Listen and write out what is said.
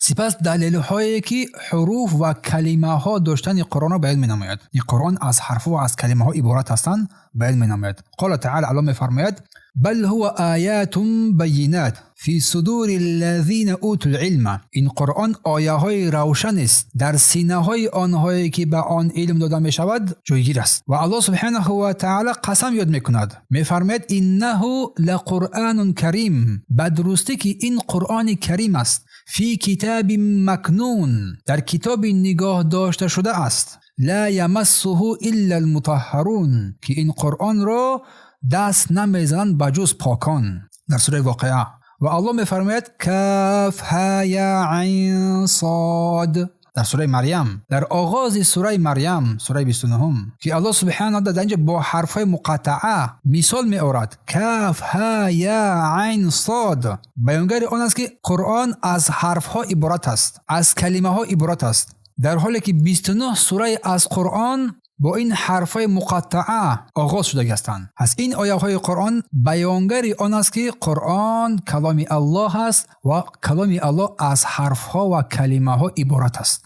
Сипас далелҳое, ки ҳуруф ва калимаҳо доштани Қуръонро баён менамояд. Ин Қуръон аз ҳарфҳо ва аз калимаҳо иборат ҳастанд, баён менамояд. Қола таъала, Аллоҳ мефармояд: бал ҳува оятун байинат фи судури аллазина утул илма. Ин Қуръон ояҳои равшан аст, дар синаҳои онҳое, ки ба он илм дода мешавад, ҷойгир аст. Ва Аллоҳ субҳанаҳу ва таъала қасам ёд мекунад, мефармояд: иннаҳу лақуръанун карим. Ба дурустӣ, ки ин Қуръони Карим аст, фи китобин макнун, дар китоби нигоҳ дошта шуда аст, ла ямассуҳу илла алмутаҳҳарун, ки ин Қуръонро даст намезананд ба ҷуз покон. Дар сураи Воқеа. Ва Аллоҳ мефармояд: каф ҳа я айн сод. Дар сураи Марьям, дар оғози сураи Марьям, сураи 29-ум, ки Аллоҳ субҳанаҳу дар инҷа бо ҳарфҳои муқаттаа мисол меорад: каф ҳа я айн сод, баёнгари он аст, ки Қуръон аз ҳарфҳо иборат аст, аз калимаҳо иборат аст, дар ҳоле ки 29 сураи аз Қуръон бо ин ҳарфҳои муқаттаа оғоз шудагӣ ҳастанд. Пас ин ояҳои Қуръон баёнгари он аст, ки Қуръон каломи Аллоҳ аст ва каломи Аллоҳ аз ҳарфҳо ва калимаҳо иборат аст.